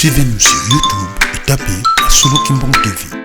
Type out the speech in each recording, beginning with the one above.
Suivez-nous sur YouTube et tapez Solo Kimbong TV.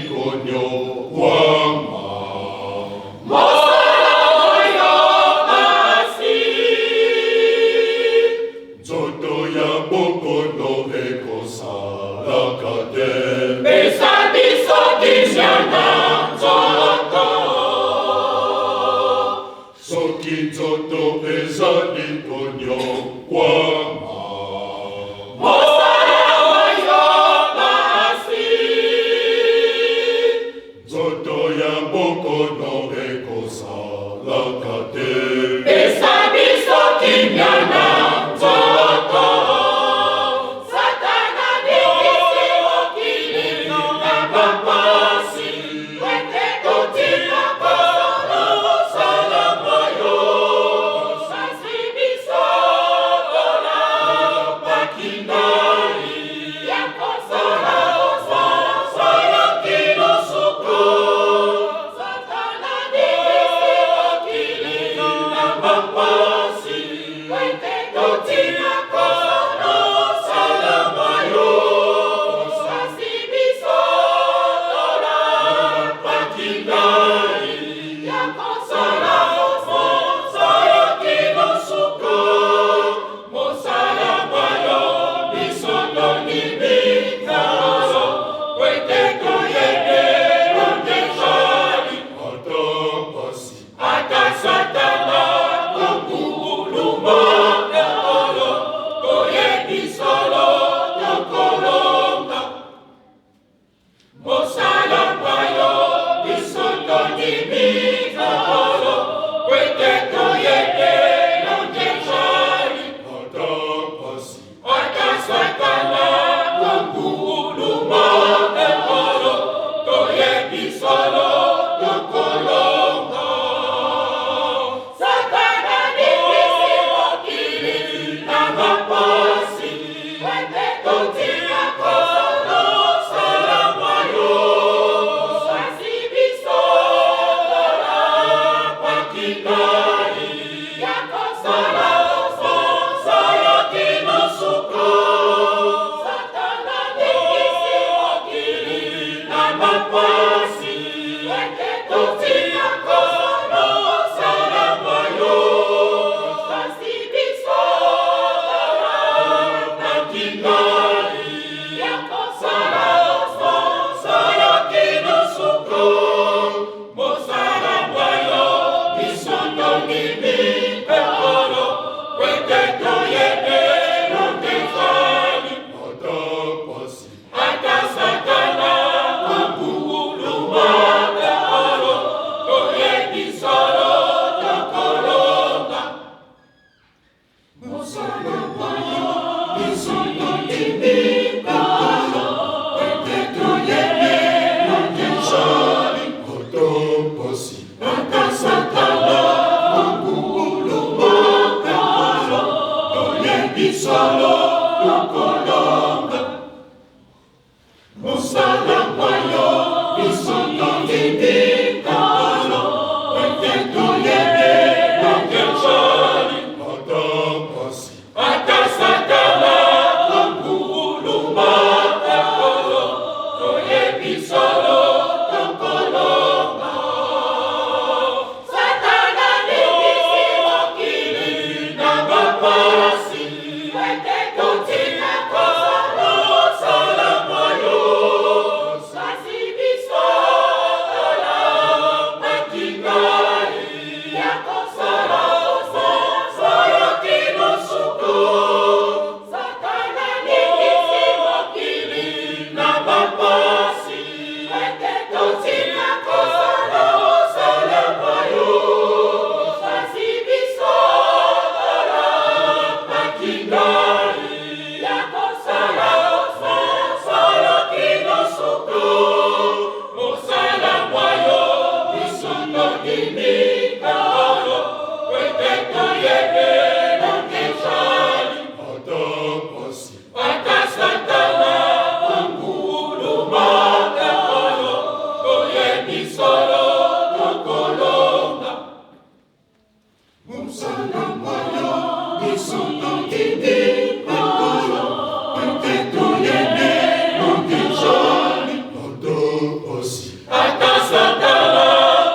konyokwama. Mosala oyo pasi. Nzoto ya bokono ekosalaka te. Pesa biso kimia na nzoto. Soki nzoto ezali konyokwama. Mosala oyo pasi. Nzoto ya bokono ekosalaka te. Pesa biso kimia na nzoto. Satana ningisi mokili na bapasi. Ete totika kosala mosala mwa yo. Kasi biso tolapaki ndai ya kosala mosala kino suka. Satana ningisi mokili na bapasi. Ete totika kosala mosala mwa yo. Kasi biso tolapaki ndai ya kosala mosala kino suka. Mosala mwa yo biso tondimi nkolo, ete toyebi elonga ezali. Ata pasi. Ata Satana konguluma nkolo, toyebi solo tokolonga. Mosala mwa yo biso tondimi nkolo, ete toyebi elonga ezali. Ata pasi. Ata Satana konguluma nkolo, toyebi solo tokolonga. Satana ningisi mokili na bapasi, ete totika kosala mosala mwa yo. Kasi biso tolapaki ndai ya kosala mosala kino suka. Satana ningisi mokili na bapasi, ete totika kosala mosala mwa yo. Kasi biso tolapaki ndai ya kosala mosala kino suka. Mosala mwa yo biso tondimi nkolo, ete toyebi elonga ezali. Ata pasi. Ata Satana konguluma nkolo, toyebi solo tokolonga. Mosala mwa yo biso tondimi nkolo, ete toyebi elonga ezali. Ata pasi. Ata Satana konguluma nkolo, toyebi solo tokolonga. Mosala mwa yo biso tondimi nkolo, ete toyebi elonga ezali. Ata pasi. Ata Satana konguluma nkolo, toyebi solo tokolonga. Satana ningisi mokili na bapasi, ete totika kosala mosala mwa yo. Kasi biso tolapaki ndai ya kosala mosala kino suka. Satana ningisi mokili na bapasi, ete totika kosala mosala mwa yo. Kasi biso tolapaki ndai ya kosala mosala kino suka. Mosala mwa yo biso tondimi nkolo, ete toyebi elonga ezali. Ata pasi. Ata Satana konguluma nkolo, toyebi solo tokolonga. Mosala mwa yo biso tondimi nkolo, ete toyebi elonga ezali. Ata pasi. Botosi. Ata Satana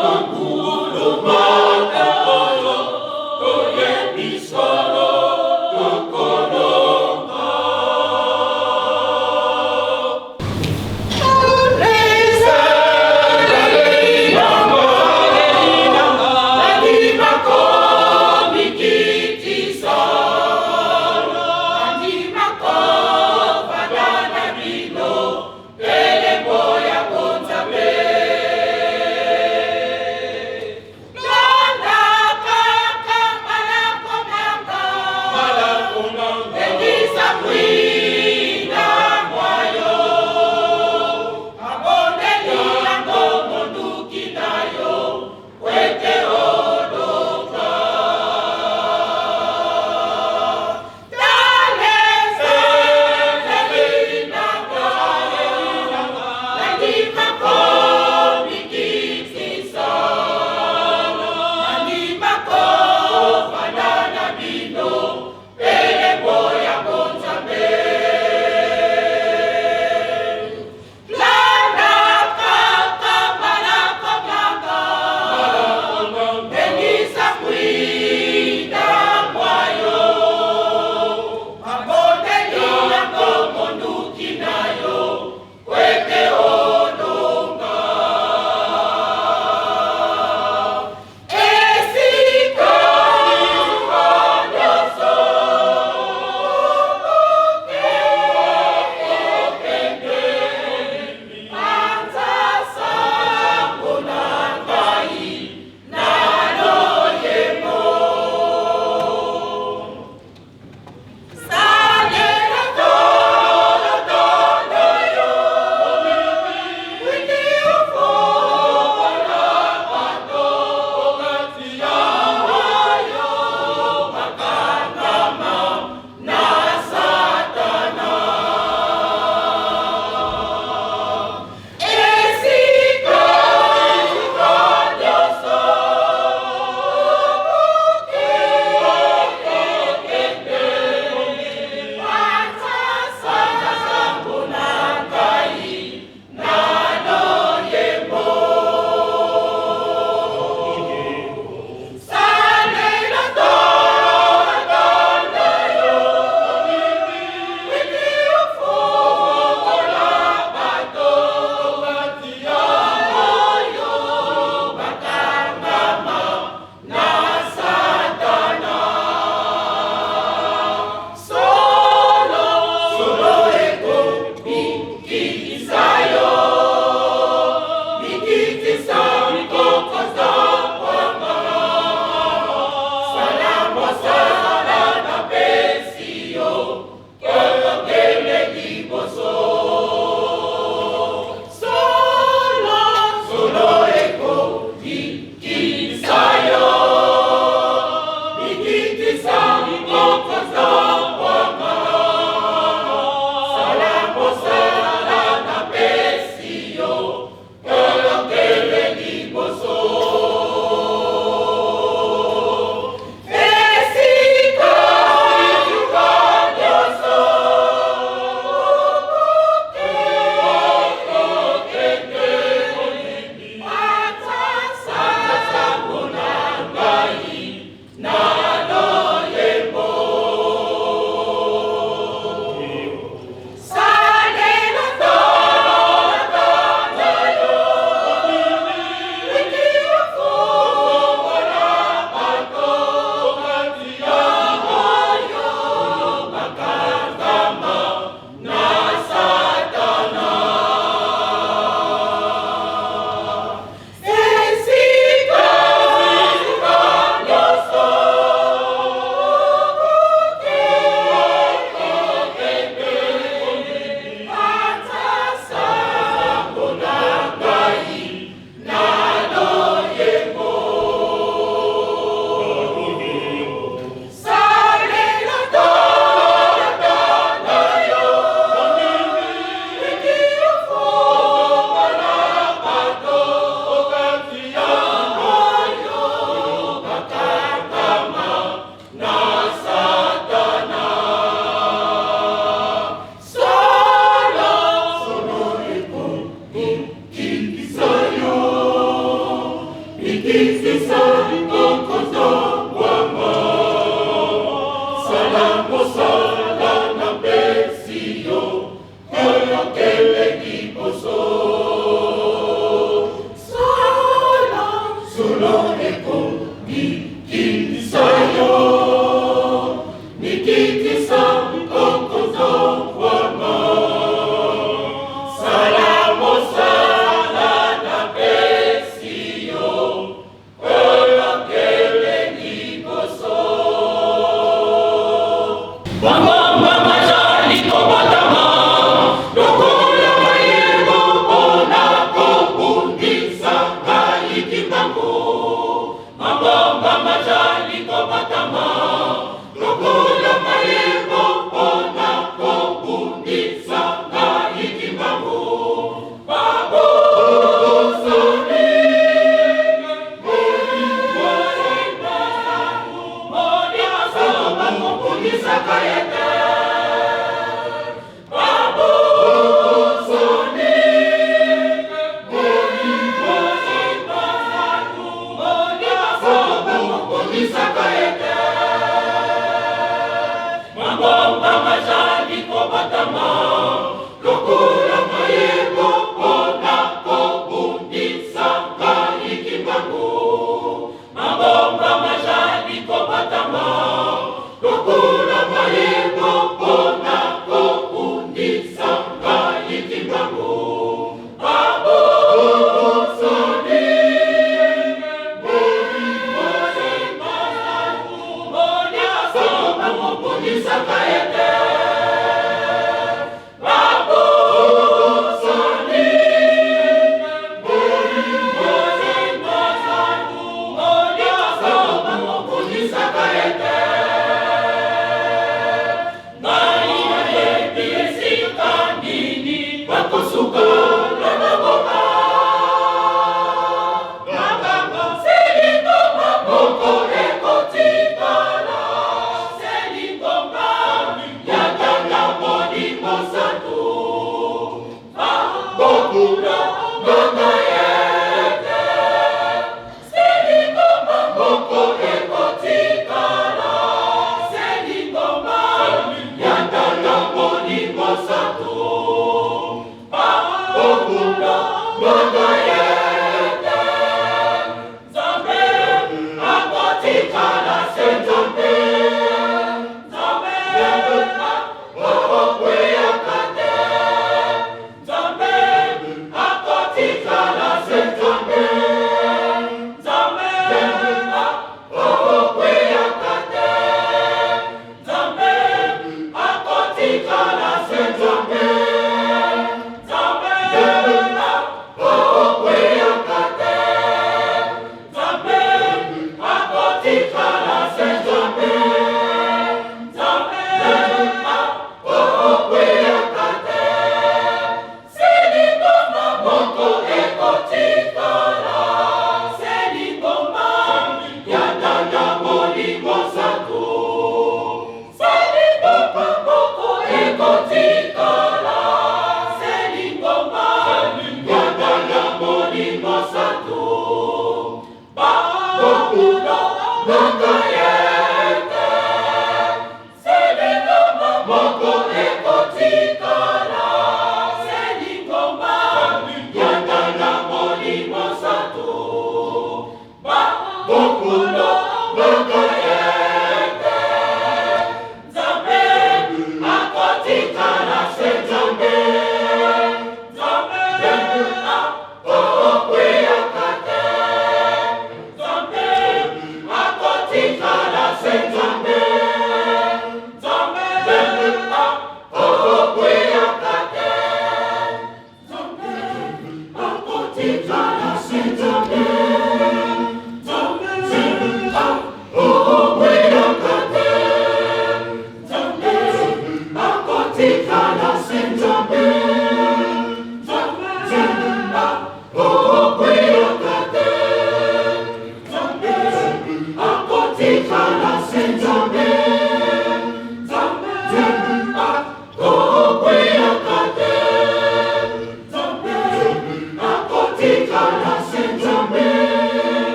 kongulumaka oyo toyebi solo tokolonga.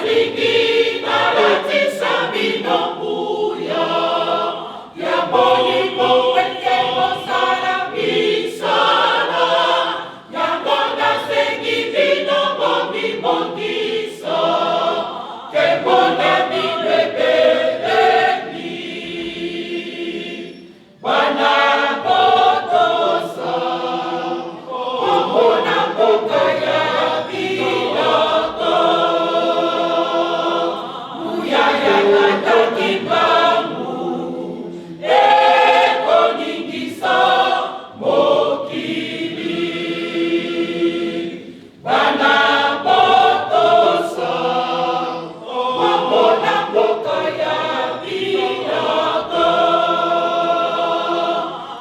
Nalingi nalatisa bino nguya ya Molimo ete bosala misala yango. Nasengi bino bomibongisa, nkembo na bino ebelemi. Bana botosa, komona mboka ya biloko. Nguya ya Tata Kimbangu ekoningisa mokili. Bana botosa, komona mboka ya biloko.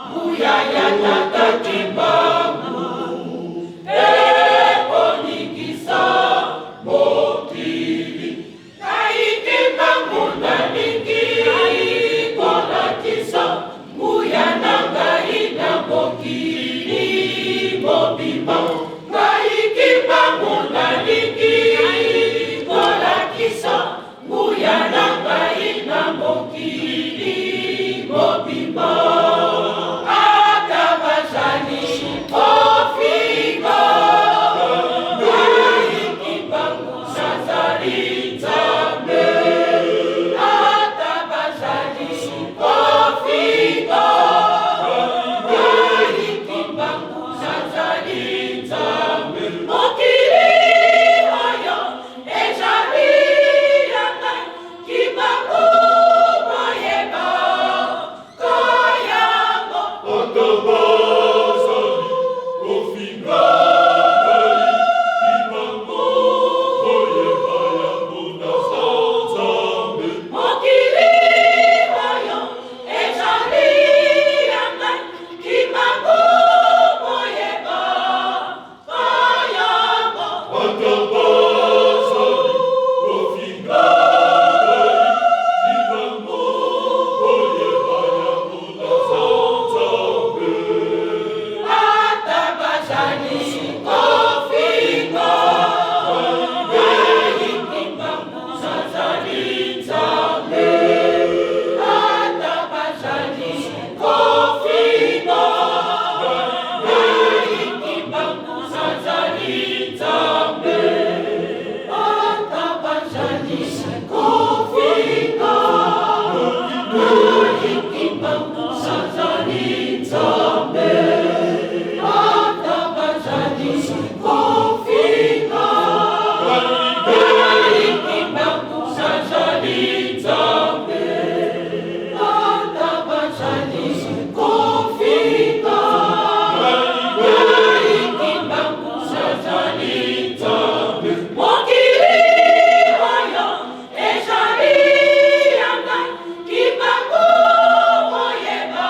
Nguya ya Tata Kimbangu ekoningisa mokili. Ngai Kimbangu nalingi kolakisa nguya na ngai na mokili mobimba. Ngai Kimbangu nalingi kolakisa nguya na ngai na mokili mobimba. Ata bazali kofinga ngai, Kimbangu nazali Nzambe. Ata bazali kofinga ngai, Kimbangu nazali Nzambe. Mokili oyo ezali ya ngai Kimbangu, boyeba koyango. Ata bazali kofinga ngai, Kimbangu, boyeba yango, naza Nzambe. Mokili oyo ezali ya ngai Kimbangu, boyeba koyango. Ata bazali kofinga ngai, Kimbangu, boyeba yango, naza Nzambe. Ata bazali kofinga ngai, Kimbangu nazali Nzambe. Ata bazali kofinga ngai, Kimbangu nazali Nzambe. Ata bazali kofinga ngai, Kimbangu nazali Nzambe. Ata bazali kofinga ngai, Kimbangu nazali Nzambe. Ata bazali kofinga ngai, Kimbangu nazali Nzambe. Mokili oyo ezali ya ngai Kimbangu, boyeba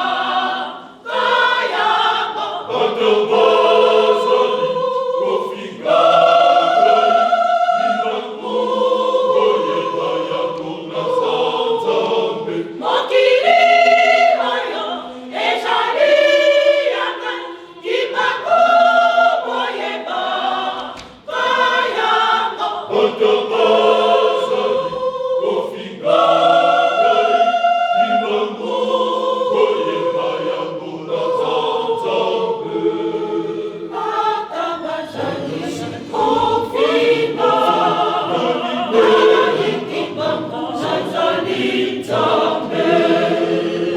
koyango. Ata bazali kofinga ngai, Kimbangu, boyeba yango, naza Nzambe. Mokili oyo ezali ya ngai Kimbangu, boyeba koyango. Ata bazali kofinga ngai, Kimbangu, boyeba yango, naza Nzambe. Ata bazali kofinga ngai, Kimbangu nazali Nzambe.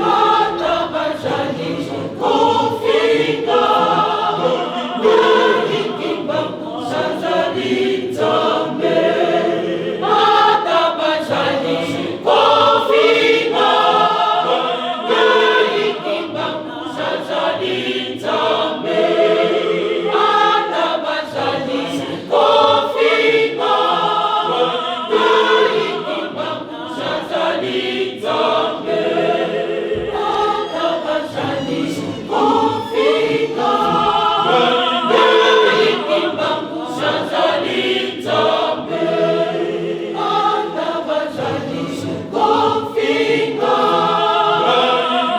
Ata bazali kofinga ngai, Kimbangu nazali Nzambe. Ata bazali kofinga ngai, Kimbangu nazali Nzambe. Ata bazali kofinga ngai, Kimbangu nazali Nzambe. Ata bazali kofinga ngai, Kimbangu nazali Nzambe. Ata bazali kofinga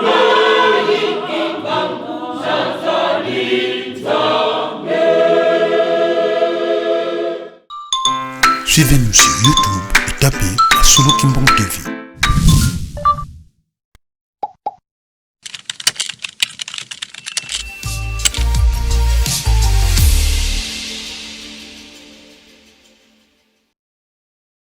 ngai, Kimbangu nazali Nzambe. Suivez-nous sur YouTube. Tapez Solo Kimbangu TV.